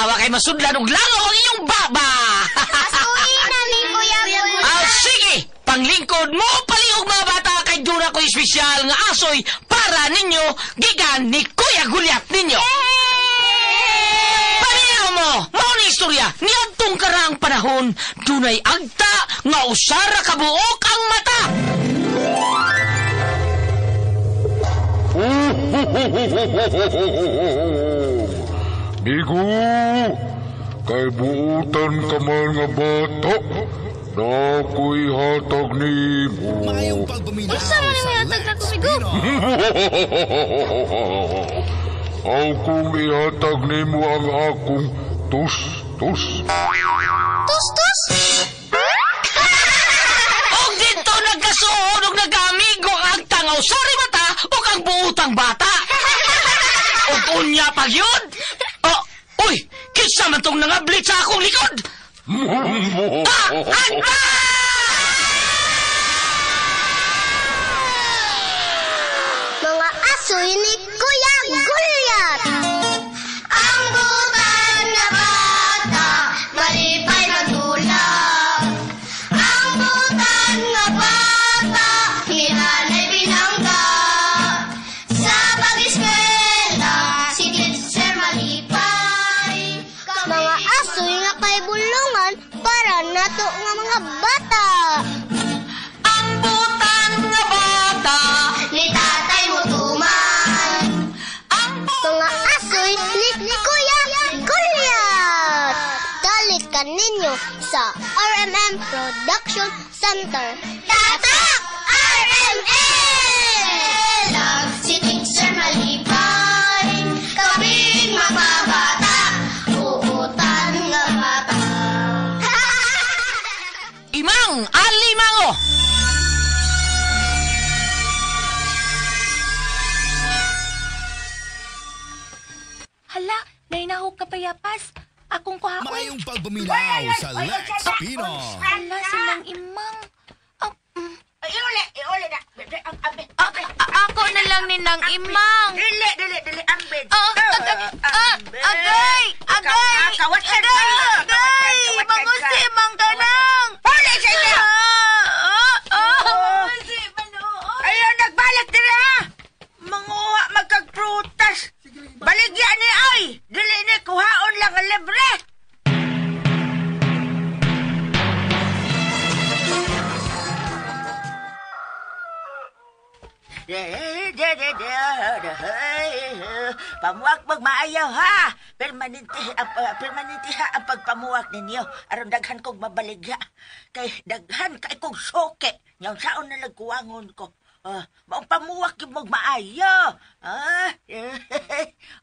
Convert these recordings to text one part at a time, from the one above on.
Tawa kay masudlan og langaw ang inyong baba. Asuhin na ni Kuya Gulya. Ah, sige! Panglingkod mo palihog mga bata kay duna ko espesyal nga asoy para ninyo gikan ni Kuya Gulyat ninyo. Paminaw mo, mao ni istorya niadtong karaang panahon dunay agta nga usara ka buok ang mata. Migo, kay buutan ka man nga bata, na ako'y hatag nimo. Maayong pagpaminaw Unsa man sa ang hatag Lex nako, Migo? Pinoy. Aw kung ihatag nimo ang akong tus-tus. Tus, tus! Og dito nagkasuod og nagkaamigo ang agta nga usara mata ug ang buutang bata. Ug unya pag yun. Oh, uy, kinsa man tong nangablit sa akong likod? Ah, agta! Mga asoy ni Kuya Gulyat! Ang butan na bata, malipay magdula. Ang butan nga bata, hinanay binangga. Sa pag-eskwela, si teacher malipay. Mga asoy nga kay bulungan para nato nga mga bata. Ang butan nga bata, Ni tatay mo tuman. ang Mga asoy ni Kuya Gulyat! Dalit ka ninyo sa RMM Production Center. Tatak! RMM! Si teacher malipay, kaming mga bata, uutan nga bata. Imang Alimango. Hala, nainahog ka payapas. Akong kuhaon. Maayong pagpaminaw sa Lex Pinoy. Hala, silang imang. Ah, Ay, iuli, iuli na. ah, ah, ako na lang ni Nang Imang. Dili, dili, dili, ambid. Ah, ah, agay! Agay! Kawatan Agay! ka! Agay! Kawatan ka! Mangusi, mang kanang! Huli sa inyo! Ah, ah, mangusi, manuot. Ayaw, nagbalik dili ha! Manguha magkagprutas. Baligya ni ay! Dili ni, kuhaon lang ang libre. Pamuwak magmaayaw ha. Permanente ang permanente ha ang pagpamuwak ninyo aron daghan kog mabaligya. Kay daghan kay kog suki. Nya saon na nagkuwangon ko. Ah, maong pamuwak yung magmaayo. Ah,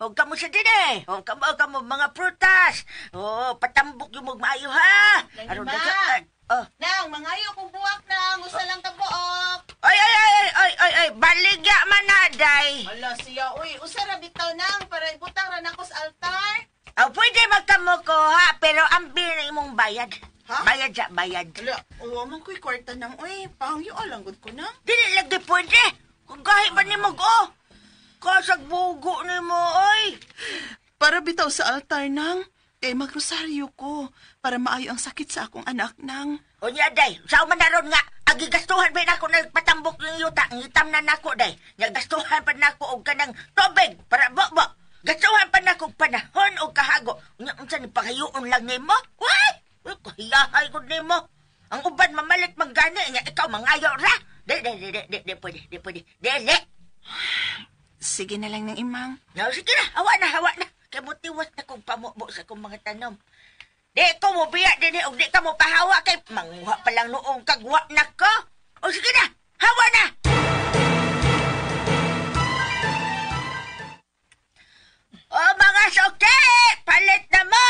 og kamo sa dinhi. Og kamo mga prutas. Oh, patambok yung magmaayo ha. Aron daghan. Oh. Nang, mangayo kong buwak nang, usa lang ka buok. Ay, ay, ay, ay, ay, ay, ay, baligya man na, day. Ala siya, uy, usa ra bitaw nang para ibutang ra nako sa altar. Oh, pwede magkamo ko, ha? Pero ang na imong bayad. Ha? Bayad siya, bayad. Ala, uwa man ko'y kwarta nang, uy, pangyo lang gud ko nang. Dili lang di pwede. Kung gahi ba ni mo, oh. Kasag bugo ni mo, oy. Para bitaw sa altar nang, kay magrosaryo ko para maayo ang sakit sa akong anak nang. O niya, day. Sa man na ron nga, agigastuhan pa nako nagpatambok ng yuta. Ang itam na nako, day. Nagastuhan pa nako og kanang tubig para bobo. Gastuhan pa nako og panahon og kahago. Unya, unsa ni pangayuon lang nimo? Way! Uy, kahiyahay ko nimo. Ang uban mamalit manggani nya ikaw mangayo ra. Di, di, di, di, di, di, pwede, di, pwede. Dili. Sige na lang ng imang. No, sige na, hawa na, hawa na. Kay mutiwas na kong pamubo sa kong mga tanom. Di ko mo biya din og di ka mo pahawa kay manguha pa lang noong kagwa na ko. O sige na, hawa na. O mga suki, palit na mo.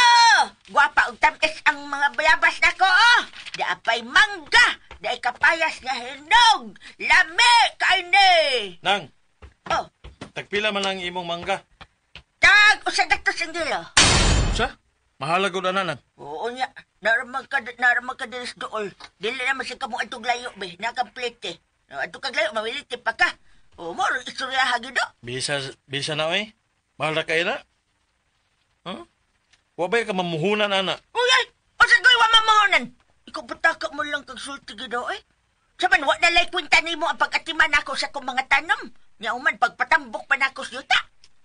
Gwapa og tamis ang mga bayabas na ko. Oh. Di apay mangga, di ay kapayas nga hinog. Lami kaini. Nang, Oh, tagpila man lang imong mangga. Tag usa gatos ang kilo. Sa? Mahala gud ana nang. Oo niya, naramag ka dinis dool. Dili naman siya kamo atong layo be, nakamplete. No, atong kag layo, mawiliti pa ka. O mo, istorya hagi do. Bisa bisa na oy. Mahal ra kay na. Huh? Wa ba ka mamuhunan ana? Uy, ay! Asa ko'y wa mamuhunan? Ikaw pataka mo lang kag sulti gido eh. Saman, wa na lay kwenta nimo ang pag-atiman ako sa akong mga tanom. Nya uman, pagpatambok pa nako sa yuta.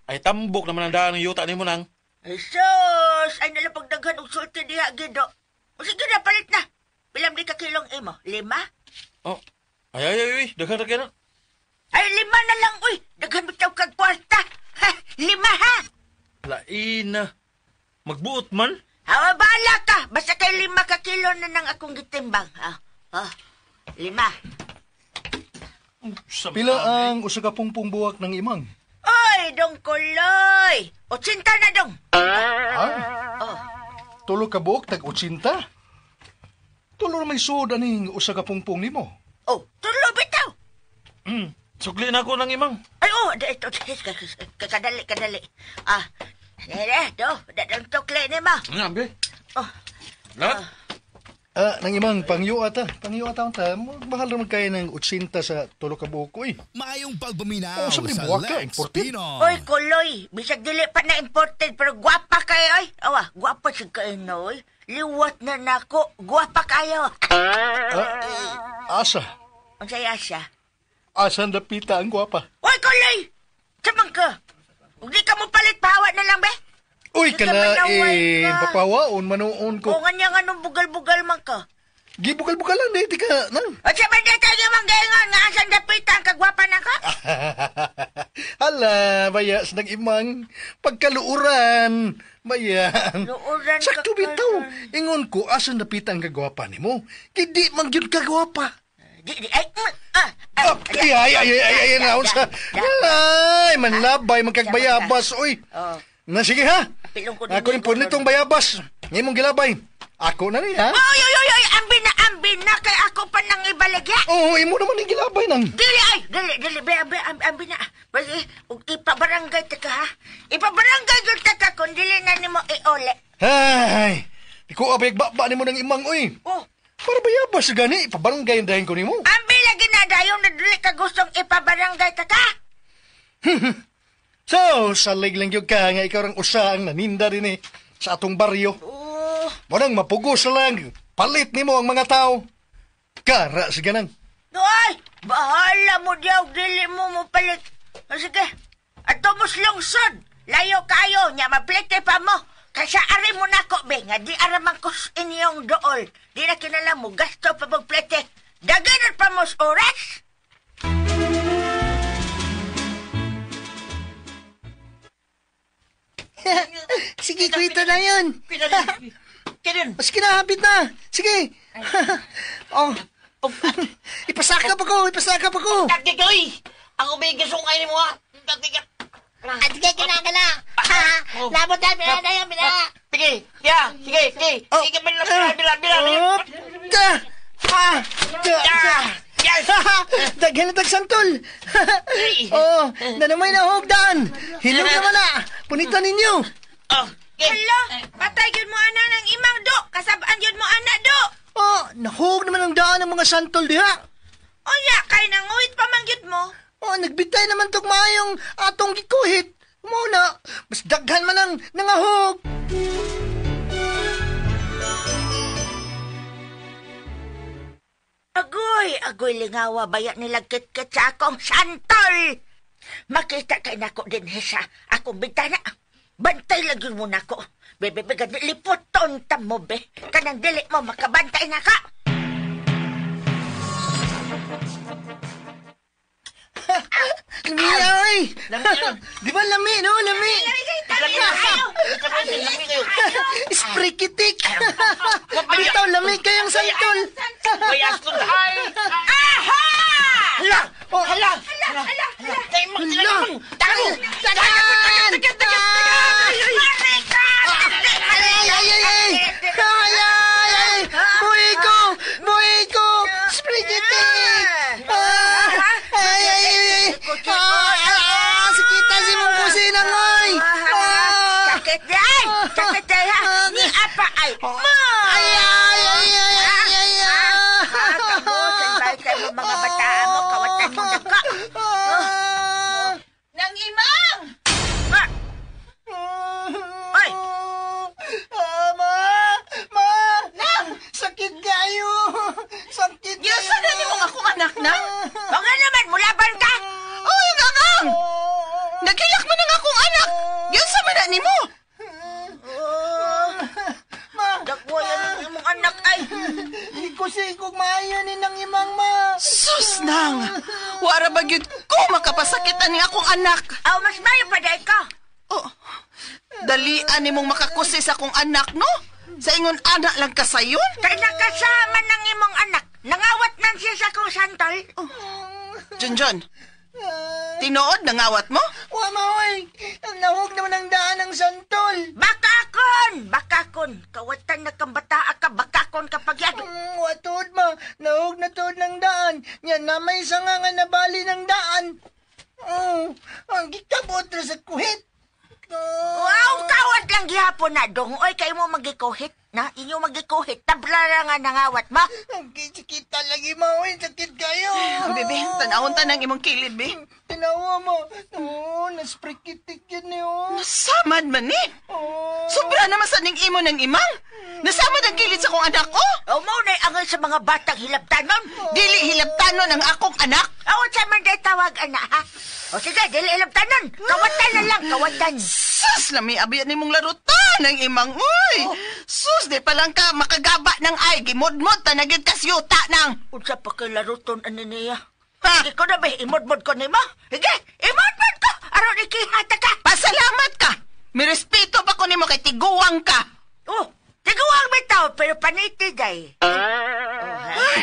Ay tambok naman ang daan ng yuta nimo nang. Ay, sus! Ay nalang pagdaghan og sulti diha gido. O sige na, palit na. Pilam di ka kilong imo? 5? Oh. Ay ay ay, ay. Daghan ra kay na. Ay, 5 na lang, uy! Daghan bitaw kag kwarta. Ha, 5 ha! Lain na. Magbuot man. Hawa, bahala ka. Basta kay 5 ka kilo na nang akong gitimbang. Ha? Ha? 5. Pila ang usa ka pungpong buwak ng imang? Oy, dong kuloy! 80 na dong. Ha? Oh. Tulo ka buok tag 80? Tulo may suod aning usa ka pungpong nimo. Oh, tulo bitaw. Sukli na ako ng imang. Ay, oh, ito, kadali, kadali. Ah, nere, do, dadang tukli ni mo. Ano, ambi? Oh. Lahat? Nang imang, pangyuata. Pangyuata ta. Mahal naman kaya ng 80 sa tulo ka buok ko, eh. Maayong pagpaminaw Oh, sabi sa buwak ka, Lex imported. Pinoy. Oy, kuloy, bisag dili pa na imported, pero gwapa kayo, oy. Awa, gwapa siya kayo, no, oy. Liwat na nako, gwapa kayo. Asa? Ang saya siya. Asa ang dapita ang gwapa? Oy, kuloy! Samang ka? Huwag di ka mo palit, pahawa na lang, be. Uy, Di ka manaway kalain. ka. Papawaon, manuon ko. O nga niya nga nung bugal-bugal man ka. Gibugal-bugalan, eh. Di ka, nang. At sa man tayo mang gaingon nga asan dapita ang kagwapa na ka? Hala, baya sa nag-imang. Pagkaluuran, baya. Luuran ka Sakto bitaw. Ingon ko, asan dapita ang kagwapa nimo? Kidi man gyud kagwapa. Di, di, ay, ah, ah, Ay, ay, ay, ay, ay, ay, naon sa... Ay, manlabay, magkagbayabas, uy. Oh. Na, sige ha. Pilong ko Ako rin po nitong bayabas. Ngayon mong gilabay. Ako na rin, ha? Oy, oy, oy, oy, ambi na, kay ako pa nang ibaligya. Oo, imo naman yung gilabay nang. Dili, ay, dili, dili, be, be, ambi na. Basi, ug ipabarangay ta ka, ha? Ipabarangay gyud ta ka kung dili na nimo iole. Ay, di ko abay ba nimo ng imang, uy. Oh. Para bayabas gani, ipabarangay ang dahin ko nimo. Ambi lagi na dayon na dili ka gustong ipabarangay ta ka. So, salig lang yun ka nga ikaw rang usa ang naninda din eh sa atong baryo. Oh. Manang mapugos lang, palit nimo ang mga tao. Kara si ganang. Ay, bahala mo diyaw, dili mo mo palit. O, sige, ato mo lungsod. Layo kayo, nya maplite pa mo. Kaysa ari mo nako, be, nga di araman ko inyong dool. Di na kinala mo, gasto pa magplite. Daganan pa mo sa oras. Sige, kwento na yun. Kailan? Sige na, hapit na. Sige. Oh. Ipasakap ako, ipasakap ako. Kagkigoy! Ako ba yung gasungay ni mo, ha? At sige, kinakala. Labot na, bila na yun, bila. Sige, ya, sige, sige. Sige, bila, bila, bila, bila. Da! Ah! Da! Da! Yes! Daghan na tagsantol. Oh, nanamay na hugdan. Hilog naman na. Punitan ninyo. Oh, Hala, patay yun mo ana ng imang do. Kasabaan yun mo ana do. Oh, nahug naman ang daan ng mga santol diha. Unya, kay nanguhit pa man gyud mo. Oh, nagbitay naman tog maayong atong gikuhit. Muna, mas daghan man ang nangahog. Agoy, agoy lingawa bayat nila kit-kit sa akong santol. Makita kay nako din sa akong bintana. Bantay lagi mo nako. Bebe, bebe, liputon ta mo, be. Kanang dili mo makabantay na ka. Lami, ay! Di ba lami, no? Lami! Sprikitik! Bitaw, lami kayong santol! Aha! Hala! Oh, Hala! Hala! Hala! Hala! Hala! Tagan! Tagan! Ay, ay, ay, ay! Ay, ay, ay! Buhi ko! Buhi ko! Sprikitik! Ah! Ay, ay, ay, ay! Ah, sakita si mong kusina, ngoy! Ah! Sakit di ay! Sakit di ha! Ni apa ay! Ma! Ay, ay, ay, ay, ay, ay, ay! Ah, kabutan ba kayo mga bataan mo? Kawatan mo na ka! Ah! Nang imang! Ah! Ay! man na nimo? Ma! Dagway ang imong anak ay. Ikusi kog maayo ni nang imang ma. Sus nang! Wara ba gyud ko makapasakit ani akong anak? Aw, mas mayo pa day ka. Oh, dalian nimong makakusi sa akong anak, no? Sa ingon anak lang kasayon? Kay nakasama ng imong anak. Nangawat man siya sa akong santol. Oh. Junjun, tinuod nangawat mo? Wa ma oy. Nahog naman ang daan ng santol. Bakakon! Bakakon! Kawatan na kang bataa ka, bakakon kapag yan. Wa tuod ma. Nahog na tuod ng daan. Nya na may sanga nga nabali ng daan. Oh, ang gikabot ra sa kuhit. Oh. Wow, kawat lang gihapon na dong. Oy, kayo mo magikuhit na? Inyo magikuhit. Tabla ra nga nangawat mo. Ang kita lagi ma oy, sakit kayo. Bebe, tanawon ta ng imong kilid, be. Tinawa mo. Oh, nasprikitik yun niyo. Nasamad man ni. Oh. Sobra naman sa ning imo ng imang. Nasamad ang kilid sa akong anak ko. O mo na angay sa mga batang hilabtanon. Dili hilabtanon ang akong anak. Aw, sa man day tawag, anak, ha? O sige, dili hilabtanon. Kawatan na lang, kawatan. Sus, lami abi ni mong larutan ng imang uy. Sus, di pa lang ka makagaba ng ay gimudmod ta nagyud kasyuta nang. Unsa pa kay laruton ani niya? Ha? Sige ko na ba, imodmod ko nimo? Sige, imodmod ko! Aron ikihata ka! Pasalamat ka. Mirespeto pa ko nimo kay tiguang ka. Oh, tiguang bitaw, pero paniti day. Oh, ha?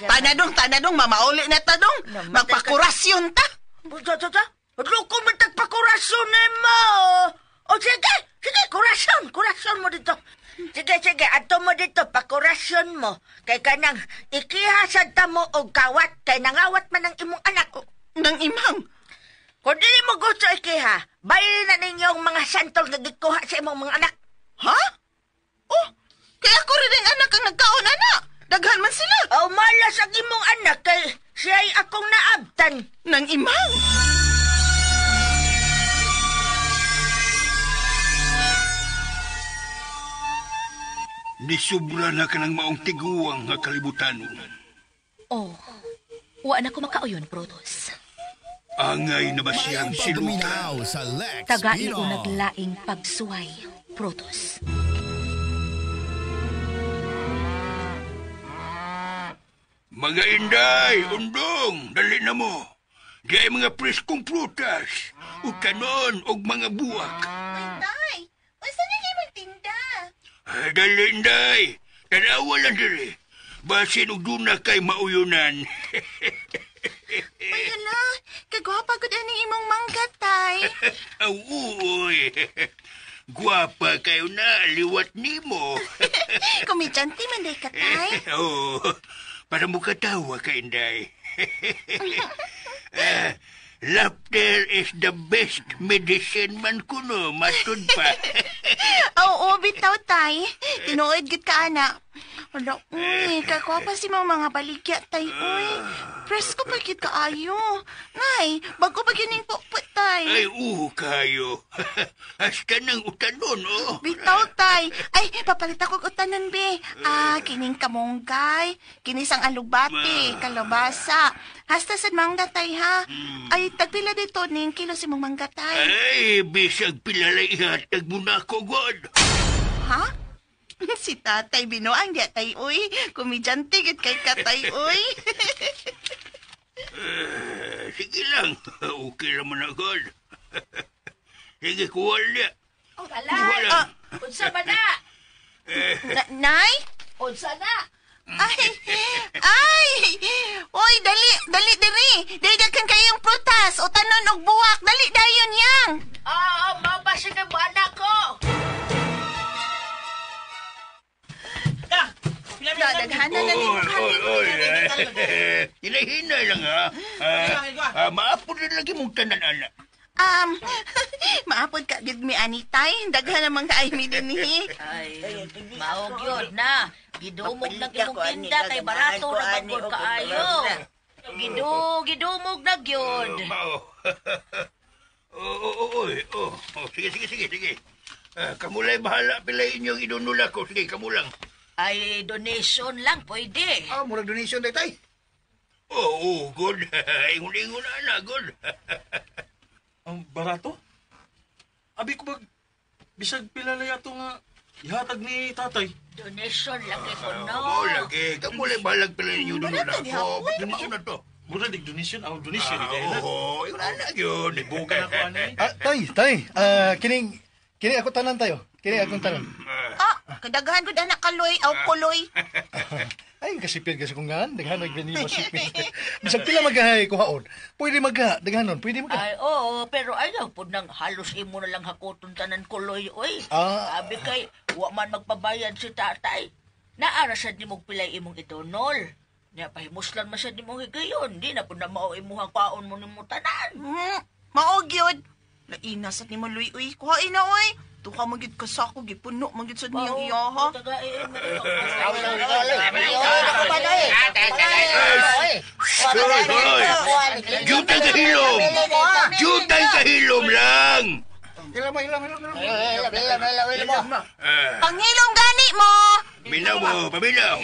Tanadong, tanadong, mamauli na tadong. Magpakurasyon ta. Unsa, unsa, unsa? Loko man tagpakurasyon nimo. O sige, sige, kurasyon, kurasyon mo dito. Sige, sige, ato mo dito, pakurasyon mo. Kay kanang ikihasad ta mo og kawat, kay nangawat man ang imong anak. Nang imang. Kung dili mo gusto ikiha, bayin na ninyo ang mga santol nga gikuha sa imong mga anak. Ha? Oh, kaya ako rin ang anak ang nagkaon, anak. Daghan man sila. O malas ang imong anak kay siya'y akong naabtan. Nang imang. Nisubra na ka ng maong tiguang nga kalibutan. Oh, wa na ko makauyon, Brutus. Angay na ba siyang silutan? Sa Lex Tagai Pino. o naglaing pagsuway, Brutus. Mga inday, undong, dali na mo. Di ay mga preskong prutas, utanon og mga buwak. Ay, tay! Unsa na kay magtinda? Ay, dali, inday. Tanawa lang diri. Basin og duna kay mauyunan. Ay, hala. Kagwapa gud aning imong mangga, tay. Aw, uy. Gwapa kayo na, liwat nimo. Komedyante man day ka, tay. Oo, para mukatawa ka, inday. Laughter is the best medicine man kuno, matud pa. Oo, bitaw, tay. Tinuod gid ka, ana. Hala, uy, kagwapa si mga mga baligya, tay, uy. Presko pa gid kaayo. Nay, bago pa gyud ning pukput, tay. Ay, uho kayo. Hasta ng utanon, oh. Bitaw, tay. Ay, papalit ako og utanon, be. Ah, kining kamonggay, kinisang alugbati, kalabasa. Hasta sa mangga, tay, ha? Ay, tagpila dito ning kilo si mong mangga, tay. Ay, bisag pilalay ihatag mo na ako, God. Ha? Si tatay binuang di tay, uy. Komedyante gid kay katay, uy. Sige lang. Okay naman na, God. Sige, kuha niya. Kuha Alay! lang. Unsa ba na? Nay? Unsa na? Ay! Ay! Uy, dali! Dali, diri! Dali daghan kayong prutas! O tanon og buwak! Dali dayon yang! Ah, mao ba siya kay anak ko? Daghanan na Oy, oy, oy. Hinahinay lang, ha? Maapod na lagi mong tanan, anak. Maapod ka gid mi ani tay. Daghan naman kaayo mi dinhi. Ay, maog yun na. Gidumog na imong tinda kay barato ra bangod kaayo. Gidumog na gyud. Mao. Oo, oo, oo. Sige, sige, sige, sige. Kamulay bahala pila inyong idunula ko. Sige, kamulang. Ay, donation lang pwede. Ah, murag donation day tay. Oo, good. Ingon-ingon na, good. Ang barato? Abi ko bag Bisag pila lay ato nga ihatag ni tatay. Donation lagi ko no. Mo lagi, kamo lay balag pila ninyo doon na ako. Mao na to. Mura dig donation, aw donation di dahil. Oo, yun na yun. Libugan ako ani. Ah, tay, tay. Ah, kining kini ako tanan tayo. Kini akong tanan. Ah, kadaghan gud anak kaloy aw kuloy. Ay, kasipid kasi kung gaan. Daghan og bini masipid. Bisag pila magahay kuhaon. Pwede magha, daghanon, pwede magha. Ay, oo, pero ayaw po nang halos imo na lang hakoton tanan kuloy, oy. Ah. Abi kay, wa man magpabayad si tatay. Naara sad nimong pilay imong idonol. Nya pahimuslan man sad nimong higayon. Di na po na mao imuhang kwaon mo nimo tanan. Mao gyud. Laina sad nimo luy uy. Kuhain na oy. Tuka man gyud ka sako gipuno man gyud sad niyang iya ha. Hoy, hoy. Jutay kahilom. Jutay kahilom lang. Ilam, ilam, ilam, ilam. Panghilom gani mo. Minaw mo, paminaw.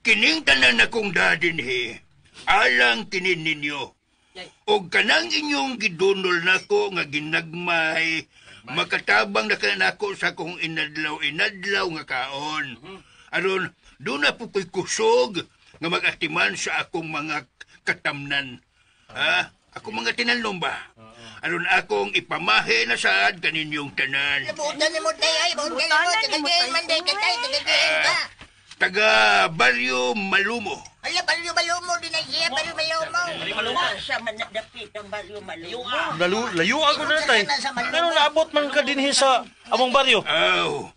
Kining tanan akong dadinhi. Alang kinin ninyo. Og kanang inyong gidunol nako nga ginagmay, makatabang na kanako sa akong inadlaw-inadlaw nga kaon. Aron, doon na po ko'y kusog nga magatiman sa akong mga katamnan. Ha? Ako mga tinanong ba? Aron akong ipamahe na saad kaninyong tanan. Buutan ni mo tay ay, buutan ni mo. Tagadiin man day katay, tagadiin ka. Taga Baryo Malumo. Ala, baryo Malumo din na siya, baryo Malumo. Sa man dapit ang baryo Malumo. Layo ako na tay. Ano naabot man ka dinhi sa among baryo? Aw,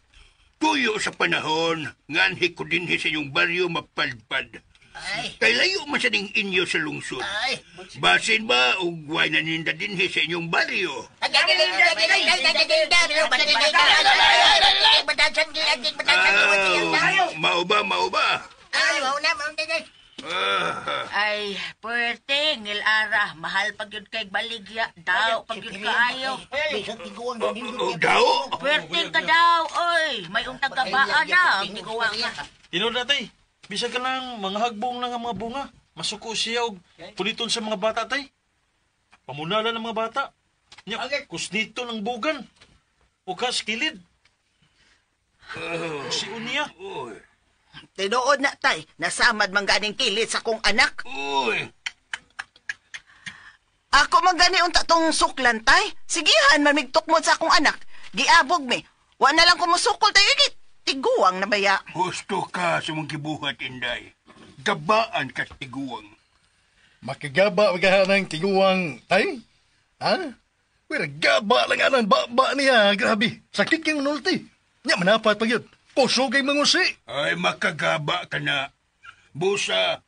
tuyo sa panahon, nganhi ko dinhi sa inyong baryo mapadpad. Kay layo man sa ding inyo sa lungsod. Basin ba og way naninda dinhi sa inyong baryo? Aw, mao ba, mao ba? Ay, puwerte, ngilara, mahal pag yun kay baligya, daw pag yun kaayo. Daw? Puwerte ka daw, oy, may untag ka ba, na, ang tiguang nga. Tinuod na tay. Bisag ka lang mga hagbong na nga mga bunga. Masuko siya og puniton sa mga bata tay. Pamunala ng mga bata. Nya, kusnito ng bugan. O kas kilid. Si unya. Tinuod na tay, nasamad man ganing kilid sa kong anak. Uy. Ako man gani unta tong suklan tay. Sigihan man migtukmod sa akong anak. Giabog mi. Wa na lang ko mosukol tay igit. Tiguang na baya. Husto ka sa mong gibuhat, Inday. Gabaan ka tiguang. Makigaba ka ng tiguang tay? Ha? Pero gaba lang anan ba niya, grabe. Sakit kang nulti. Nya manapat pag yun. Puso kay mangusi. Ay, makagaba ka na. Busa,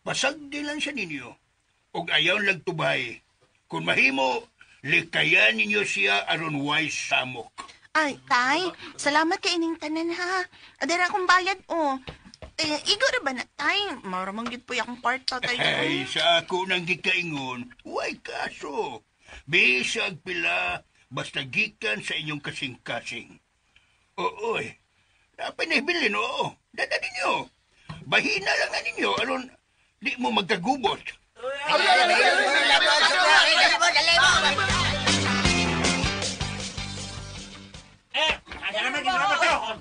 pasagdi lang siya ninyo. Og ayaw lagtubay. Kung mahimo, likayan ninyo siya aron way samok. Ay, tay, salamat kay ining tanan ha. Adara akong bayad, oh. Eh, igo ra ba na, tay? Maramang gid po akong kwarta, tay. Ay, sa ako nang gikaingon, way kaso. Bisag pila, basta gikan sa inyong kasing-kasing. Oo, eh. Napinahbilin, oo. Dada ninyo. Bahina lang na ninyo, aron di mo magkagubot.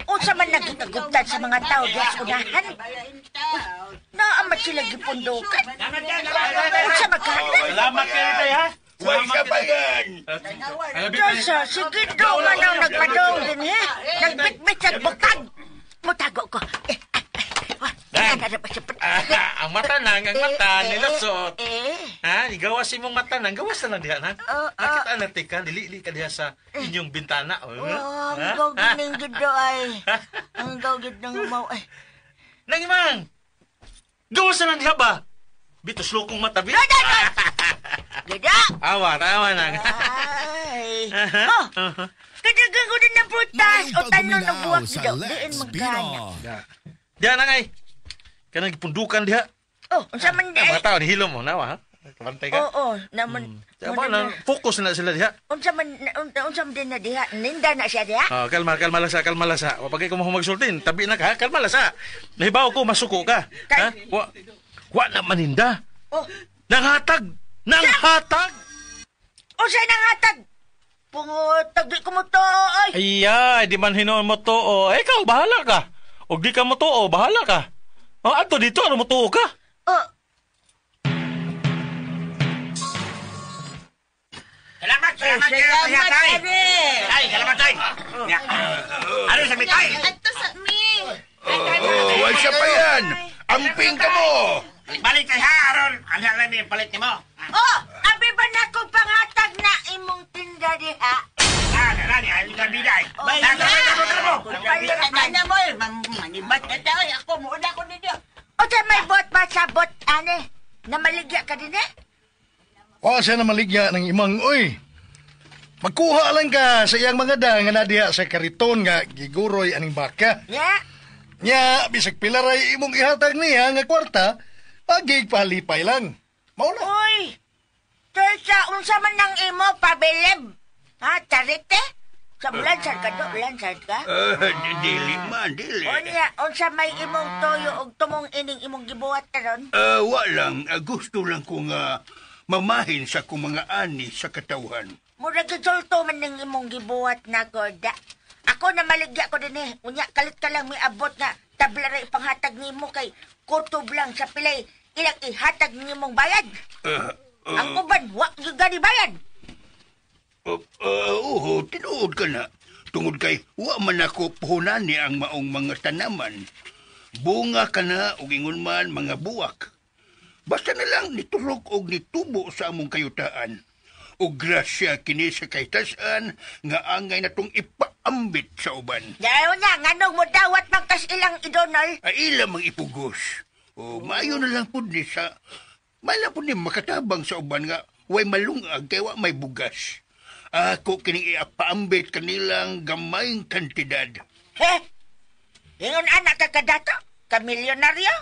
Unsa man nagkikaguptan sa mga tao diya sa unahan? Naamat sila gipundukan. Unsa magkahanap? Salamat kayo tay ha. Way sabayan. Diyos, sige do man ang nagpadong din he. Nagbitbit sa bukag. Mutago ko. Ang mata nang, ang mata, nilasot. Ha, igawas imong mata nang, gawas na lang diha na. Nakita na tika, dili ka diha sa inyong bintana. Oh, ang gawin ng gid ay. Ang gawin ng umaw ay. Nang imang, gawas na lang diha ba? Bitos lukong mata, bi. Gada! Awa, tawa nang. Ay. Oh, kadagan ko din ng prutas o tanon ng buwak daw. Diin magkana. Diha na ngay. Kanang gipundukan diha. Oh, unsa man di ay? Mga tao, nihilom mo, nawa ha? Kabantay ka. Oo, naman. Tama na, focus na sila diha. Unsa man din na diha? Ninda na siya diha? Oh, kalma, kalma lang sa, kalma lang sa. Wapagay ko mo magsultin, tabi na ka, kalma lang sa. Nahibaw ko, masuko ka. Ha? Wa na maninda. Oh. Nanghatag! Nanghatag! Unsa nanghatag? Pangatag, di ko mo to, ay. Ay, di man hinuon mo to. Oh. Ikaw, bahala ka. O di ka mo to, oh, bahala ka. Oh, ato dito, ano mo to ka? Oh. Salamat, salamat, salamat, tay. Tay, salamat, tay. Ano sa mi, tay? Ato sa mi. Oh, wala siya pa yan. Amping ka mo. Balik tay ha, aron. Ano lang yung palit nimo? Oh, abi ba na kong pangatag na imong tinda diha? Ah, nani, ay ka biday. Palit na mo, manibat na tao. Ako, muna ko ninyo. O sa may bot pa sa bot, ane? Namaligya ka din eh? Wa siya na maligya ng imang, oy. Magkuha lang ka sa iyang mga da nga nadiha sa kariton nga giguroy aning baka. Yeah. Nya, bisag pilaray imong ihatag niya nga kwarta, pagig palipay lang. Mao na. Uy! Teresa, unsa man nang imo, pabilib? Ha, charite? Sa lansad ka do, lansad ka? Dili man, dili. Unya, unsa may imong toyo og tumong ining imong gibuhat karon? Wa lang, gusto lang ko nga mamahin sa akong mga ani sa katawhan. Murag gisulto man ning imong gibuhat na goda. Ako na maligya ko din eh. Unya, kalit ka lang may abot nga tabla ra ipanghatag nimo kay kutob lang sa pilay ilang ihatag nimong bayad. Ang uban, wa gyud gani bayad. Oo, tinuod ka na. Tungod kay wa man ako puhunan ni ang maong mga tanaman. Bunga ka na og ingon man mga buwak. Basta na lang niturok og nitubo sa among kayutaan. O grasya kini sa kahitasan nga angay natong ipaambit sa uban. Dayo na, nganong mo dawat magtas ilang idonol? Ay, ilang mang ipugos. O maayo na lang pud ni sa... Maayo lang pud ni makatabang sa uban nga way malungag kay wa may bugas. Ako kining ipaambit kanilang gamayng kantidad. He? Ingon anak ka kadato? Kamilyonaryo?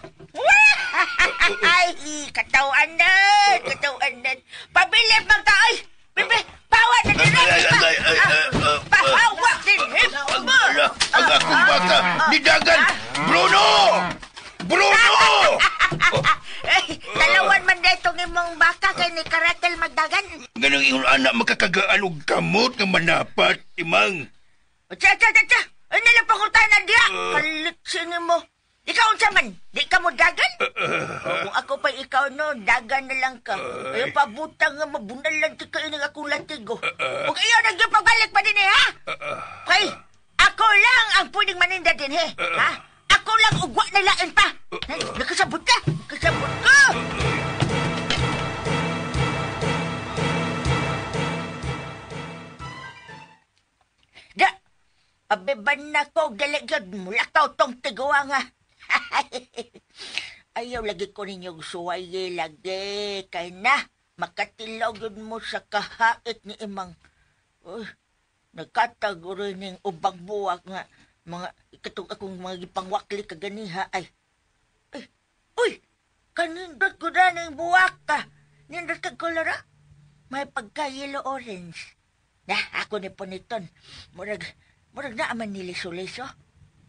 Ay, katawan na, katawan na. Pabilib mang taoy! Bibi, pawa na din! Pahawa din! Ang akong baka, nidagan! Bruno! Bruno! Talawan man na itong imong baka kay ni Karatel magdagan. Ganang ingon anak makakagaan og kamot nga manapat, imang. Tsa, tsa, tsa, tsa! Ano lang pangutanan diya? Kalit sino mo. Ikaw unsa man, di ka mo dagan? Kung ako pa ikaw no, dagan na lang ka. Ayaw pabutang nga mabunalan ti kayo ng akong latigo. Huwag iyo nagyupagbalik pa din eh, ha? Kay, ako lang ang pwedeng maninda din eh, ha? Ako lang ugwa na lain pa. Nakasabot ka, nakasabot ka! Da, abiban na ko, dali gyud, mulakaw tong tiguang ha. Ayaw lagi ko ninyong suwaye lagi. Kay na, makatilaw yun mo sa kahait ni imang. Uy, nagkataguro ning ubang buwak nga. Mga, ikatong akong mga gipangwakli kaganiha ay. Ay, uy, kanindot ko na ning buwak ka. Nindot ka kolora. May pagka-yellow orange. Na, ako ni Poniton. Murag na aman niliso-liso.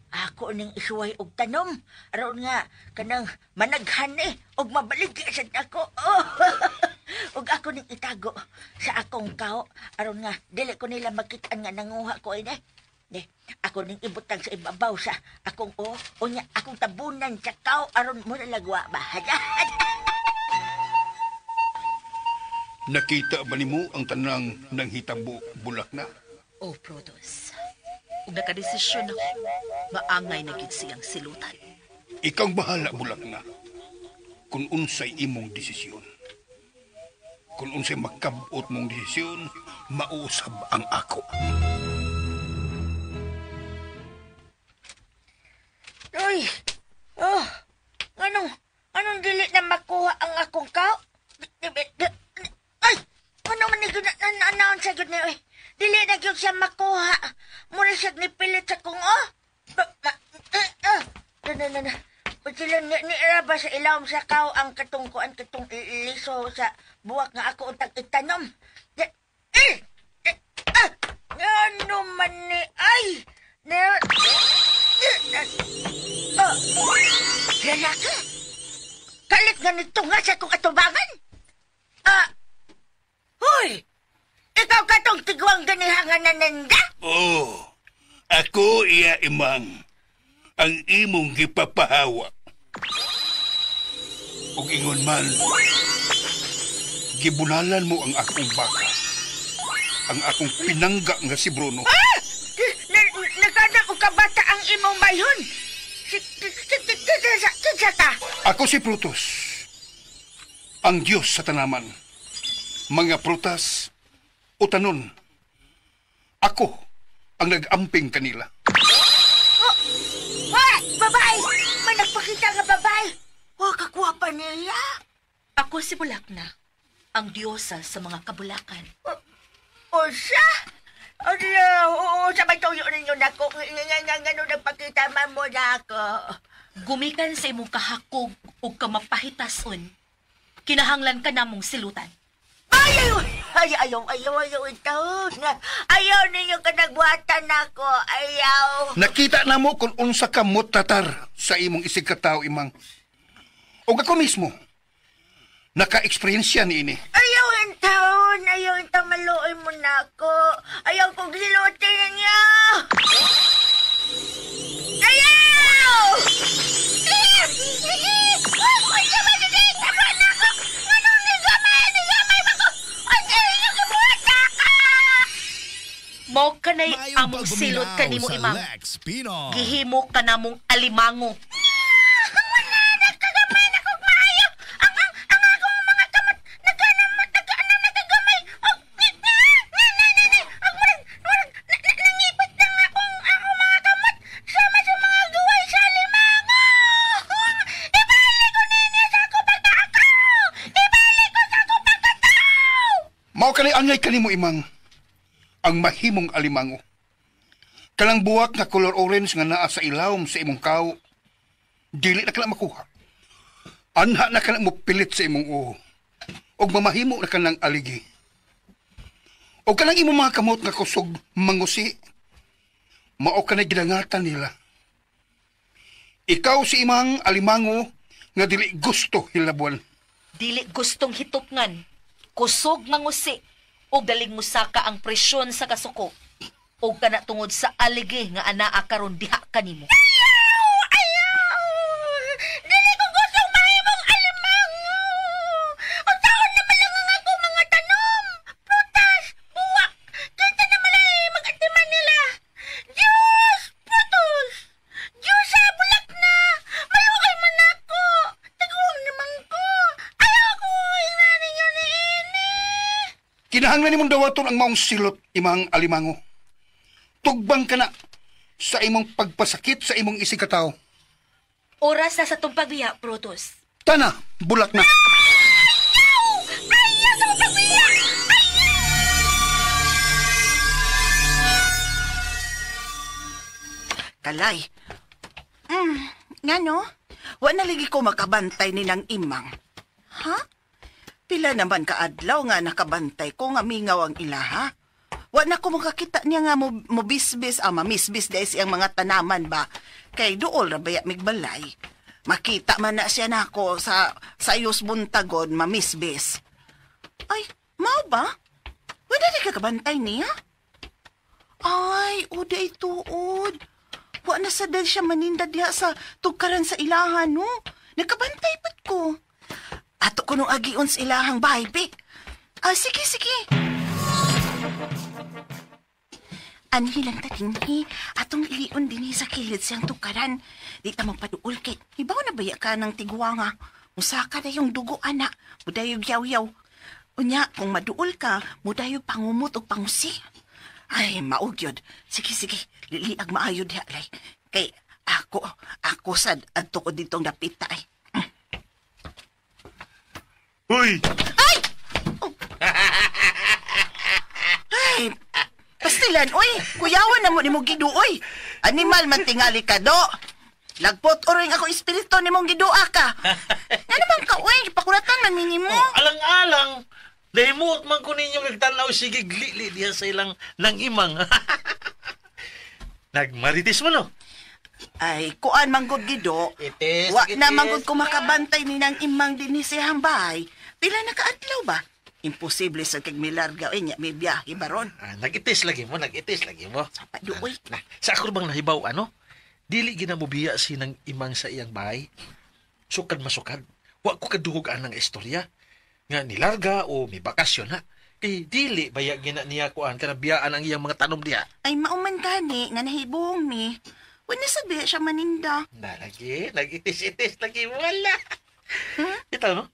Ako ning isuway og tanom. Aron nga, kanang managhan eh, og mabaligya sad ako. Oh. Og ako ning itago sa akong kao. Aron nga, dili ko nila makitaan nga nanguha ko ini. Ne, ako ning ibutang sa ibabaw sa akong unya akong tabunan sa kao aron mo nalagwa ba. Nakita ba nimo ang tanang nanghitabo bulak na? Oh, Produs. Ug nakadesisyon ako, maangay na gid siyang silutan. Ikaw bahala, bulak na. Kung unsay imong desisyon. Kung unsay makabot mong desisyon, mausab ang ako. Uy! Oh! Anong dili na makuha ang akong kao? Ay! Ano man ni gud sa gud ni oy? Dili na gyud siya makuha. Mura siya nipilit sa kong oh. Na. Sila ni ba sa ilawom sa kao ang katungkuan katong liso sa buwak nga ako untag itanom. Ano man ni ay na lalaki. Kalit nga nito nga sa akong atubangan. Huy! Ikaw katong tigwang imang ganiha nga nananda? Oh, ako iya imang ang imong gipapahawa. Ug ingon man, gibunalan mo ang akong baka, ang akong pinangga nga si Bruno. Ah! Nagkana og kabata ang imong bayhon. Kinsa ka? Ako si Plutus, ang Diyos sa tanaman, mga prutas o tanon. Ako ang nag-amping kanila. Oh, ah, babae! May nagpakita nga babae! Oh, kakuha pa niya. Ako si Bulakna, ang diyosa sa mga kabulakan. O siya? O siya, oo, sabay tuyo ninyo na ko. Nga, nagpakita man mo na ako. Gumikan sa imong kahakog o kamapahitason, kinahanglan ka namong silutan. Ay, ayaw, ay, ayaw, ayaw, ayaw, ito. Ayaw ninyo ka nagbuhatan ako, ayaw. Nakita na mo kung unsa ka mutatar sa imong isig katao, imang. O ako mismo, naka-eksperyensya ni ini. Ayaw intaon, ayaw intaon, maluoy mo na ako. Ayaw kong silutin ninyo. Ayaw! Mo kanay among silot kanimo imang. Gihimo ka namong alimango. Wala na kagamay na kog maayo. Ang akong mga kamot nagkanamot nagkanam nagagamay. Og og murag nangipit lang akong mga kamot sama sa mga guway sa alimango. Ibalik ko ninyo sa akong pagkaakaw. Ibalik ko sa akong pagkatao. Mao kanay angay kanimo imang ang mahimong alimango. Kanang buwak nga color orange nga naa sa ilawom sa imong kaw, dili na kana makuha. Anha na kana mo pilit sa imong uho. Og mamahimo na kanang aligi. Og kanang imong mga kamot nga kusog mangusi, mao kanay gidangatan nila. Ikaw si imang alimango nga dili gusto hilabuan. Dili gustong hitupngan, kusog mangusi, og daling musaka ang presyon sa kasuko. Og kana tungod sa aligi nga anaa karon diha kanimo. Ayaw! Ayaw! Dili ko gustong mahimong alimango. Unsaon naman lang ang akong mga tanom, prutas, buwak. Kinsa naman ay mag-atiman nila. Diyos, prutos! Diyos sa bulak na! Maluoy man ako! Taguang naman ko! Ayaw ko ingnan ninyo ni ini! Kinahanglan nimong dawaton ang maong silot, imang alimango. Tugbang ka na sa imong pagpasakit sa imong isig katao. Oras na sa tong pagbiya, Brutus. Tana, bulak na. Ayaw! Ayaw sa pagbiya! Ayaw! Kalay. Ngano? Wa na lagi ko makabantay ni nang imang. Ha? Pila naman kaadlaw nga nakabantay ko nga mingaw ang ilaha. Wa na ko makakita niya nga mobisbis, mamisbis dahil siyang mga tanaman ba. Kay duol ra baya migbalay. Makita man na siya nako sa sayos buntagon mamisbis. Ay, mao ba? Wala di ka kabantay niya? Ay, uday tuod. Wa na sa dahil siya maninda diha sa tugkaran sa ilahan, no? Nakabantay ba't ko? Ato ko nung agion sa ilahang bahay, be. Ah, sige, sige. Anhi lang tatinhi, atong ilion din sa kilid siyang tukaran. Di ta magpaduol kay, ibaw na baya ka ng tigwanga. Musaka na yung dugo, ana. Mudayog yaw-yaw. Unya, kung maduol ka, mudayog pangumot o pangusi. Ay, maugyod. Sige, sige. Liliag maayo diha, lay. Kay, ako sad, adto ko ditong dapita, ay. Uy! Ay! Oh. Ay! Pastilan, uy! Kuyawan na mo ni mong gidu, uy! Animal man tingali ka, do! Lagpot oring ako espiritu ni mong gidua ka! Nga naman ka, uy! Pakuratan man nini mo! Oh, alang-alang! Nahimuot man ko ninyo nagtanaw sige glili diha sa ilang nang imang. Nagmaritis mo, no? Ay, kuan manggod gido. Itis, Wa na manggod ko makabantay ni nang imang din ni siyang bahay. Pila na kaadlaw ba? Imposible sa kag milarga oy nya may biyahe baron. Ah, nag-itis lagi mo, nag-itis lagi mo. Sapa duoy. Na, sa ako bang nahibaw ano? Dili ginamubiya si nang imang sa iyang bahay. Sukad masukad. Wa ko kaduhog anang istorya. Nga nilarga o may bakasyon na. Kay dili baya gina niya kuan kana biyaan ang iyang mga tanom diha. Ay mauman gani nga nahibong mi. Wa na sabi siya maninda. Na lagi, nag-itis-itis lagi wala. Ito no?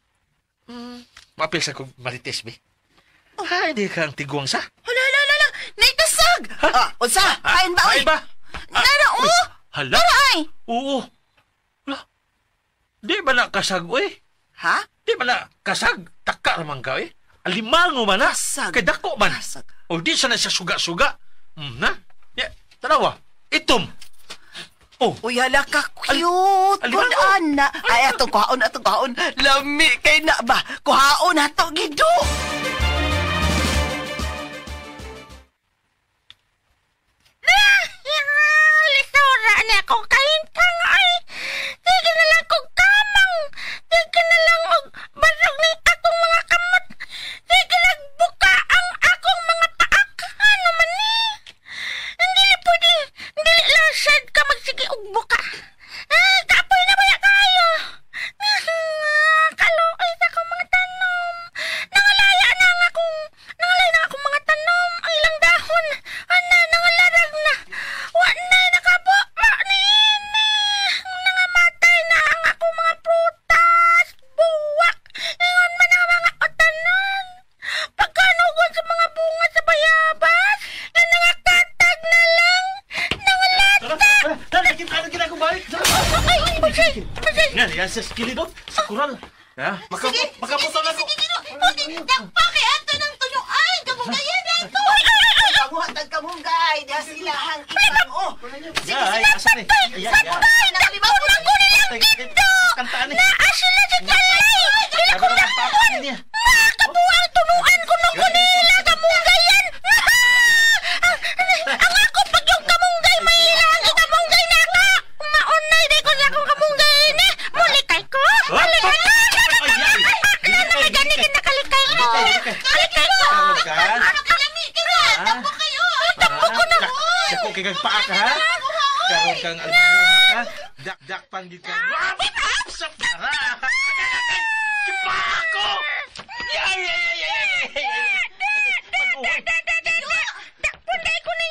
Mapil sa kong marites be. Oh. Ay, di ka ang tiguang sa. Hala, hala, hala, naitasag! Ah, unsa? Kain ba, oy? Kain ba? Nara, oh! Hala? Nara, ay! Oo. Hala. Di ba na kasag, oy? Ha? Di ba na kasag? Taka raman ka, oy. Alimango man, ha? Kasag. Kay dako man. Kasag. O di siya na siya suga-suga. Na? Ya, tanawa. Itom. Oh. Uy, hala ka, cute. Good ana. Ay, atong kuhaon, atong kuhaon. Lami kay na ba? Kuhaon ato gido. Lisura na akong kahintang ay. Sige na lang kong kamang. Sige na lang og barog ng akong mga kamot. Sige lang buka ang akong mga paak. Ano man ni? Hindi pwede. Dili lang sad ka magsige og buka. Ay, kapoy na baya kayo. Kaluoy sa akong mga tanom. Nangalaya na ang akong, nangalaya na akong mga tanom. Ang ilang dahon. Ana, nangalarag na. Wa na nakabo. Wa ni ini. Nangamatay na ang akong mga prutas. Buwak. Ingon man ang mga utanon. Pagkanugon sa mga bunga sa bayabas, na nangakatag na lang. Nangalata. Tara, kita na kita balik. Ay, pasay, pasay. Nga, yan sa skilidot, sa kural. Ha? Makaputo na ko. Sige, sige, dakpa kay ato ng tunuan. Kamungayan na ito. Panguhatag kamunggay. Diha sila ang ibang. Oh. Sige, Ay, sige. asa ni? Ay, ay, ay. Nakalimutan ko nilang gido. Kantaan ni. Naa sila sa kalay. Dili ko dakpon. Makabuang tunuan ko nung ko nila kamunggayan. Ang ako pag yung kamunggay may ilang kamunggay na ka. Maunay di ko na akong kamunggay ni. Mulikay ko. Malikay ko. Ano na gani kinakalikay ko. Kalikay ko. Ano ka lami ka na? Tampo kayo. Tampo ko na. Dako kay kang paa ka, ha? Karon kang alimango ha? Dakpan gid ka. Sa para. Kipa ako. Ay ay ay ay.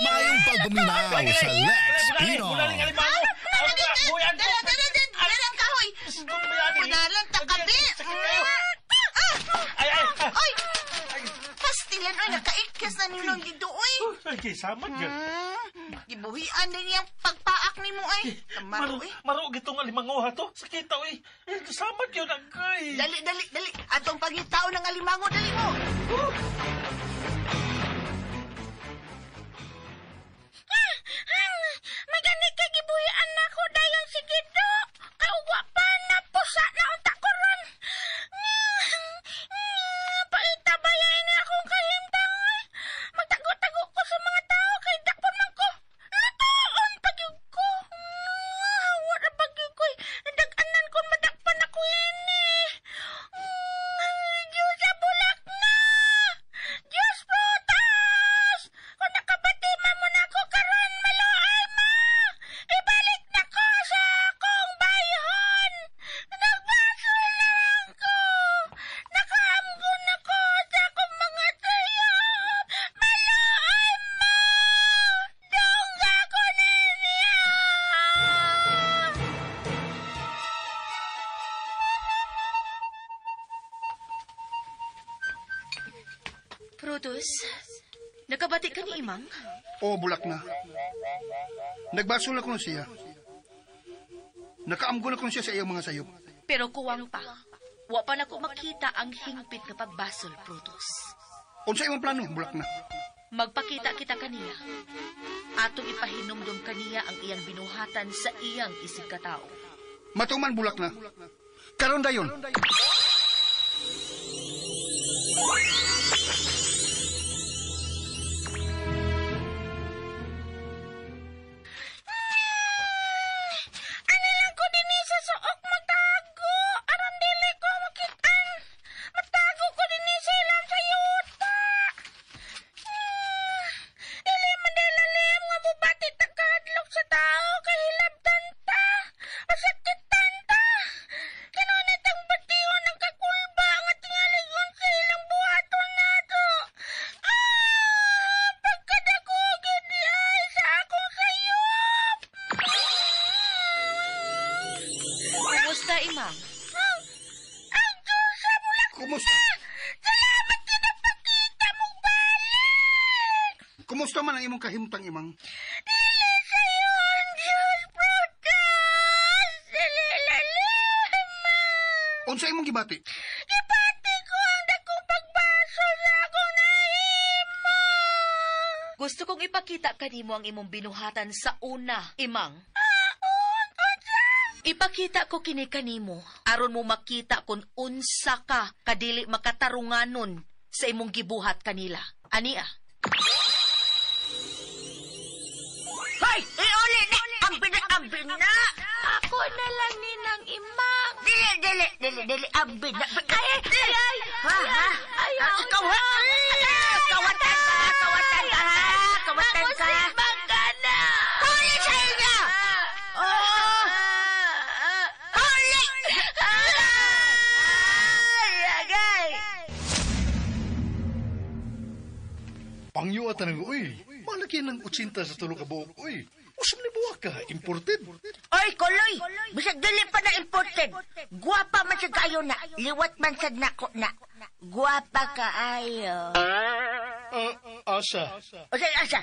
Maayong pagpaminaw sa Lex Pinoy. Dala, dala, dala ang kahoy. Punalan ta kabi. Ay ay. Ay! Pastilan, oy, nakaikis na ninong dito, oy. Ay, kay samad gyud. Gibuhian din niyang pagpaak ni mo, ay. Kamaro, Maro, oy. maro gitong alimango ha to. Sakit oy. Eh, samad gyud agay. Dali, dali, dali. Atong pangitao ng alimango, dali mo. Magani kay gibuhian na ako dayon si Gido. Kauwa pa na pusa na unta ko ron. Paita ba yan ni akong kahimtang oy. Magtago-tago ko sa mga tao kay dakpon man ko. Lutoon pag yun ko. Wala pag yun ko. Dag-anan ko madakpan ako ini. Diyos sa bulak na. Diyos prutas. Kung nakabati man mo na ako karon maluay ma. Ibalik na ko sa akong bayhon. Nagbasol na lang ko. Nakaamgon ako sa akong mga sayo. Maluay ma. Dongga ko ninyo. Brutus, nakabati ka ni Imang? Oo, bulak na. Nagbasol ako siya. Nakaamgo na ko siya sa iyang mga sayop. Pero kuwang pa. Wa pa nako makita ang hingpit nga pagbasol, Brutus. Unsa imong plano, bulak na? Magpakita kita kaniya. Atong ipahinumdum kaniya ang iyang binuhatan sa iyang isig katao. Matuman bulak na. Karon dayon. Ano lang ko din sa suok matago. Aron dili ko makitaan. Matago ko din sa ilang sa iyo. Imang? Ang Diyos sa bulak Kumusta? Salamat ka na pakita mong balik! Kumusta man ang imong kahimtang, Imang? Dili sa'yo ang Diyos, Protas! Dili lalim! Unsa imong gibati? Gibati ko ang dakong pagbaso sa akong nahimo! Gusto kong ipakita kanimo ang imong binuhatan sa una, Imang. Ipakita ko kini kanimo aron mo makita kung unsa ka kadili makatarunganon sa imong gibuhat kanila. Ania? Hoy, iuli na! Ang bina, ang bina! Ako na lang ninang Imang. Dili, dili, dili, dili, ang bina. Ay, ay, ay, Ha, ha? ay, Ah, Ikaw, ha? Kawatan ka, ha? Kawatan ka, ha? Kawatan ka. Mamusibang ka na! Huli sa inyo! Oh! Huli! Ay, agay! Pangyuatan ng uy. Malaki ng 80 sa tulo ka buok uy. Usam ni buwak ka, imported. Oy, kuloy! Bisag dili pa na imported. Guwapa man sa kayo na. Liwat man sad nako na. Guwapa kaayo. Asa. O say, asa?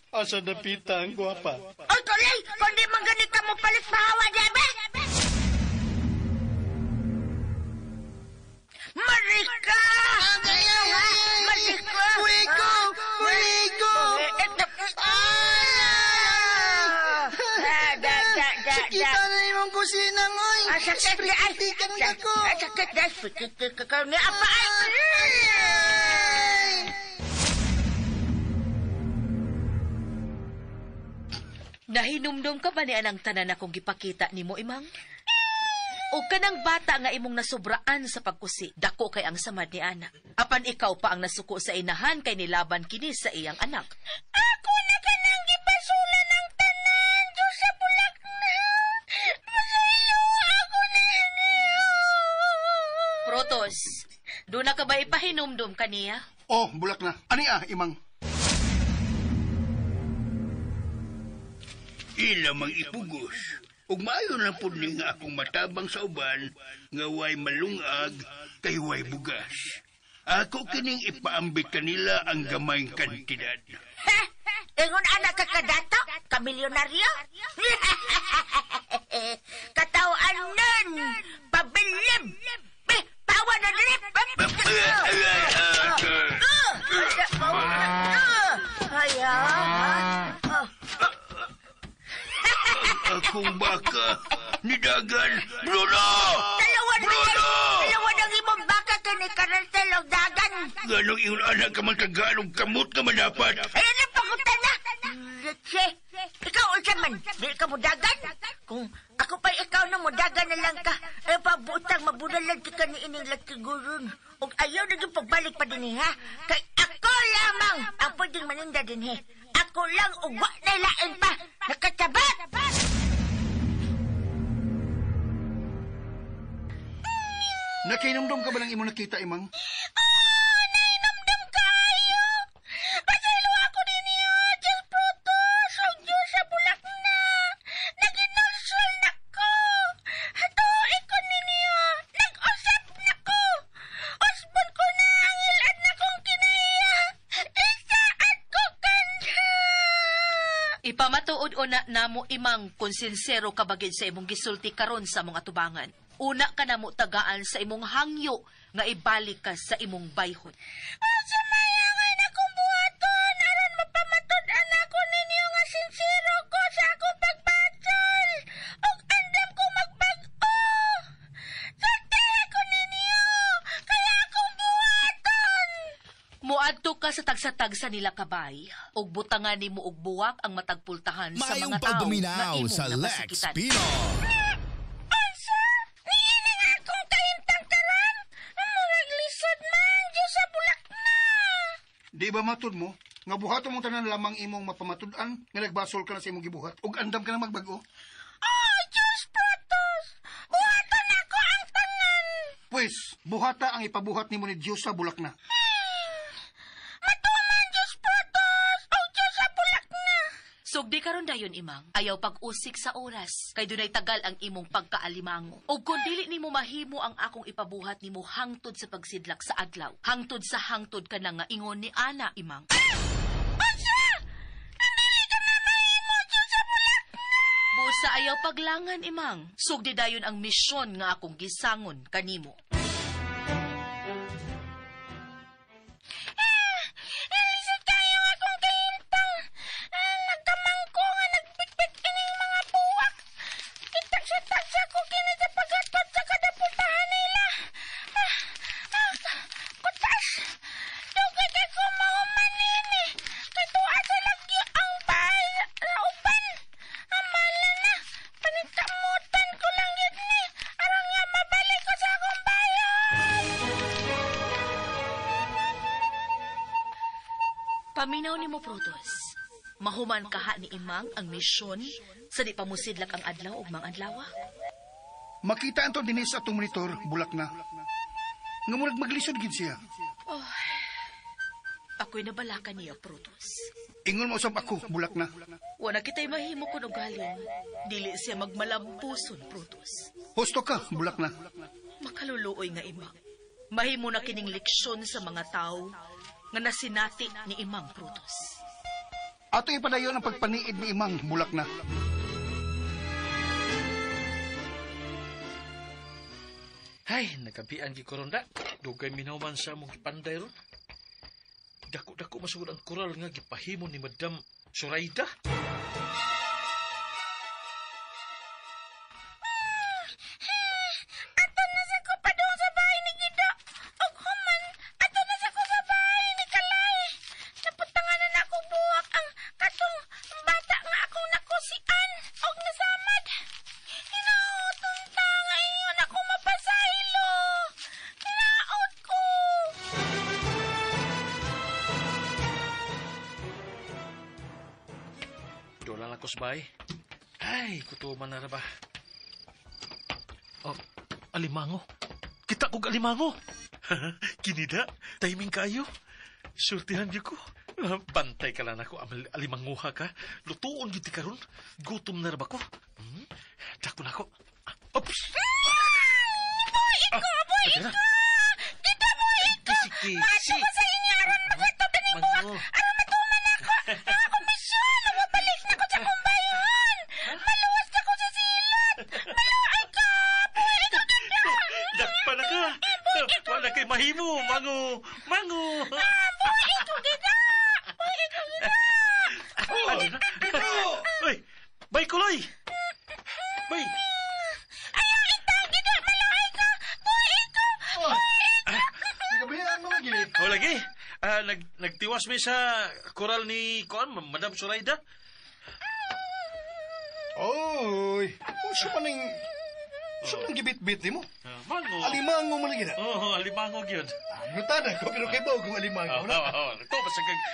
Asa napita ang guwapa. Oy, kuloy! Kung di man ganito mo palit mahawa, diba? Marika! Marika! Buigo! Buigo! Sakita na imong kusina, ngoy! Ah, sakit na ay! Spritikan ka ko! Ah, sakit na! Spritikan ka ko! Ni apa ay! Nahinumdum ka ba ni anang tanan akong gipakita nimo, Imang? O kanang bata nga imong nasubraan sa pagkusi, dako kay ang samad ni ana. Apan ikaw pa ang nasuko sa inahan kay nilaban kini sa iyang anak. Ako na kanang gipasulan ng tanan, Diyos sa bulak na. Pasaylo ako na niyo. Protos, doon na ka ba ipahinumdum kaniya? Oh, bulak na. Ani ah, Imang? Ila mang ipugos. Ug maayo na pud ni nga akong matabang sa uban nga way malungag kay way bugas. Ako kining ipaambit kanila ang gamayng kantidad. Ha? Ingon anak ka kadato? Kamilyonaryo? Katawaan nun! Pabilib! Eh, tawa na drip! Ay, ah. Akong baka ni Dagan. Bruno! Dalawa na Bruno! Dalawa ng imong baka kay ni Karantel og dagan. Ganong ingon anak ka man kagalong kamot ka man dapat. Ayun ang pagutan na! Leche! Ikaw unsa man? Di ka mudagan? Kung ako pa'y ikaw na mudagan na lang ka, ay pabutang mabudalan ka ni ining latiguron. Ug ayaw na yung pagbalik pa din ha? Kay ako lamang ang pwedeng maninda din he. Ako lang ug wa na lain pa. Nakatabat! Nakinomdom ka ba ng imong nakita, Imang? Oh, nainumdum kayo. Pasaylo ako ninyo, Diyos Protos, ug Diyos sa bulak na. Naginulsol na ko. Hatuoy ko ninyo, nag-usap na ko. Usbon ko na ang ilad na kong kinaiya. Isaad ko kanya. Ipamatuod una namo Imang kung sinsero ka bagid sa imong gisulti karon sa mga tubangan. Una ka namo tagaan sa imong hangyo nga ibalik ka sa imong bayhon. Asa mayangay na kong buhaton aron mapamatud-an ako ninyo nga sinsero ko sa akong pagbasol ug andam ko magbag-o. Sultihi ko ninyo kaya akong buhaton. Muadto ka sa tagsa-tagsa nila kabay ug butangan nimo og buwak ang matagpultahan sa Maayong mga tawo nga pagduminaw imong sa Lex napasikitan. Pino. Unsa? Niini nga akong kahimtang karon? Murag lisod man Diyos sa bulak na. Di ba matud mo? Nga buhaton mong tanan lamang imong mapamatud-an nga nagbasol ka na sa imong gibuhat ug andam ka na magbag-o. Oh, Diyos Protos! Buhaton ako ang tanan! Pwes, buhata ang ipabuhat nimo ni Dios sa bulak na. Matuman, Diyos Protos! O Diyos sa bulak na! Sugdi karon dayon, Imang. Ayaw pag-usik sa oras kay dunay tagal ang imong pagkaalimango. Ug kun dili nimo mahimo ang akong ipabuhat nimo hangtod sa pagsidlak sa adlaw, hangtod sa hangtod ka na nga ingon ni Ana, Imang. Unsa? Ang dili ka na mahimo sa bulak na. Busa ayaw paglangan, Imang. Sugdi dayon ang misyon nga akong gisangon kanimo. Lisod kayo akong kahimtang. Nagkamangko nga nagpitpit kining mga buwak. Kitagsa-tagsa ko kini sa paghatod sa kadaputahan nila. Kutas! Dugay kay ko mahuman nini. Kay tuwa sa lagyo ang bahay sa uban. Amala na, panikamutan ko lang yun ni. Aron nga mabalik ko sa akong bayan. Paminaw ni mo, Protos. Mahuman kaha ni Imang ang misyon sa di pamusidlak ang adlaw ug mga adlawa. Makita anto dinhi sa atong monitor, bulak na. Nga murag maglisod gid siya. Oh, ako'y nabalakan niya, Protos. Ingon mo usab ako, bulak na. Wala kita'y mahimo kun ugaling. Dili siya magmalampuson, Protos. Husto ka, bulak na. Makaluluoy nga, Imang. Mahimo na kining leksyon sa mga tao nga nasinati ni Imang, Protos. Ato ipadayon ang pagpaniid ni Imang, bulak na. Ay, nagabian gi koron da. Dugay minaw man sa among gipanday ron. Dako-dako masugod ang koral nga gipahimo ni Madam Zoraida. Ato na sa ko padung sa bahay ni Gido. Og human, ato na sa ko sa bahay ni Kalay. Naputangan na akong buwak ang katong bata nga akong nakusian og nasamad. Hinaoton ta nga ingon ako mapasaylo. Hinaot ko. Doon lang ako sa bahay. Ay, kutuman na ra ba? Oh, alimango. Kita kog alimango. Kinida, timing kayo. Surtihan gyud ko. Bantay ka lang ako, alimanguha ka. Lutuon gyud ti karon. Gutom na ra ba ko? Dako na ako. Oops! Buhi ko, buhi ko! Kita buhi ko! Kisi-kisi. Mato ko sa inyo aron maghatod ni buwak. Mango. Aron matuman ako. Ang akong misyon, mabalik na ko sa akong bayon. Maluwas na ko sa silot. Maluwas ka! Buhi ko kita! Dakpa na ka. Wala kay mahimo, mango. Mango. Buhi ko kita! Buhi ko kita! Uy, bay kuloy. Bay. Ayaw itang kita! Maluwas ka! Buhi ko! Nagabihan mo lagi. O lagi. Nagtiwas mi sa koral ni Kuan, Madam Zoraida. Oy, unsa man ning gibit-bit nimo? Mango. Alimango man lagi na. Oo, alimango gyud. Ano tada ko pero kay bawo kung alimango na. Oo, to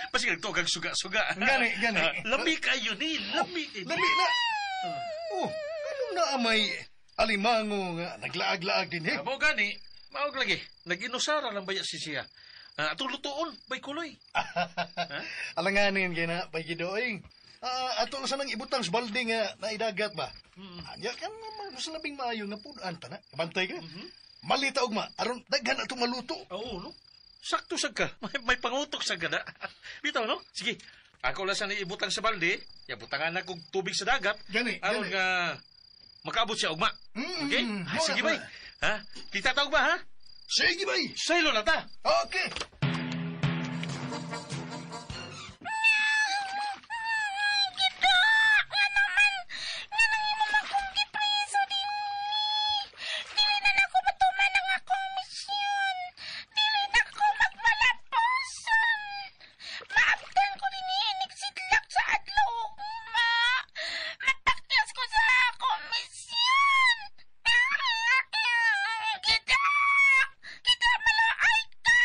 basig to kag suga-suga. Gani, gani. Lami kayo ni, lami. Lami na. Oh, anong na may alimango nga naglaag-laag din eh? Mao gani, mao lagi. Naginusara lang baya si siya. Atong lutuon, bay kuloy. Alanganin kay na, bay Gidoy. Ato sa nang ibutang sa balde nga naidagat ba? Anya kan sa labing maayo nga punan ta na. Bantay ka. Malita ugma aron daghan atong maluto. Oo, no. Sakto sad ka. May pangutok sad ka na. Bitaw, no? Sige. Ako lang sa ibutang sa balde, ya butangan na kog tubig sa dagat. Gani, aron gani. nga makaabot siya ugma. Okay? Sige bay. Ha? Kita ta ugma ha? Sige bay. Saylo na ta. Okay. Kita! Nga naman! Nga nang imo akong gipreso din ni. Dili na nako matuman ang akong misyon. Dili na ko magmalapuson. Maabtan ko din nigsidlak sa adlaw ugma. Matakyas ko sa akong misyon. Kita! Kita malaay ka!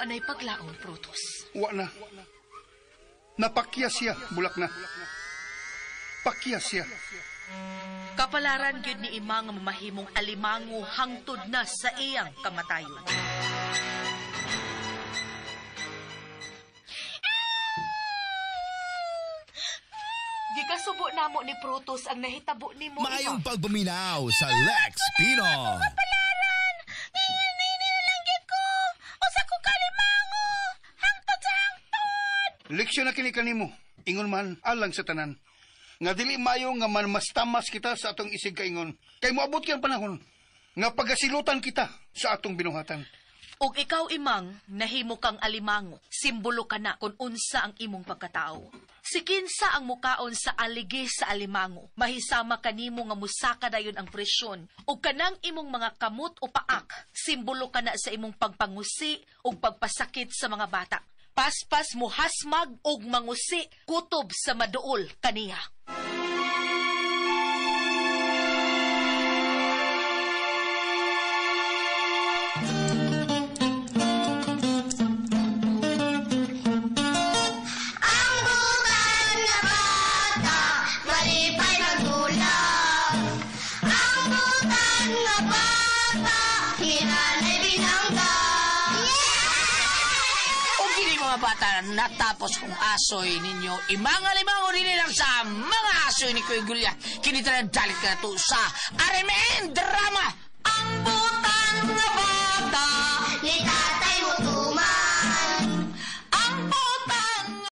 Wa na'y paglaom, Protus. Wa na. Napakya siya, bulak na. Pakya siya. Kapalaran gyud ni Ima nga mamahimong alimango hangtod na sa iyang kamatayon. Gikasubo namo ni Protus ang nahitabo nimo. Maayong pagpaminaw sa Lex Pino. Kapalaran! Ngayon na lang gyud ko! Usa ko kalimango! Hangtod sa hangtod! Leksyon na kini kanimo. Ingon man alang sa tanan. Nga dili maayo nga man mas tamas kita sa atong isig kaingon. Kay moabot kang panahon nga pagasilutan kita sa atong binuhatan. Ug ikaw, Imang, nahimo kang alimango. Simbolo ka na kung unsa ang imong pagkatao. Si kinsa ang mukaon sa aligi sa alimango, mahisama kanimo nga musaka dayon ang presyon. Ug kanang imong mga kamot o paak, simbolo ka na sa imong pagpangusi ug pagpasakit sa mga bata. Paspas muhasmag ug mangusi kutob sa maduol kaniya. Ang butan nga bata, malipay magdulak. Ang butan nga bata, hinanay binangga. O kini mga bata, natapos kong asoy ninyo. Imanga-limango rin lang sa mga asoy ni Kuya Gulya. Kini tanan dalit ka na to sa RMN Drama. Ang butan nga bata Ni tatay.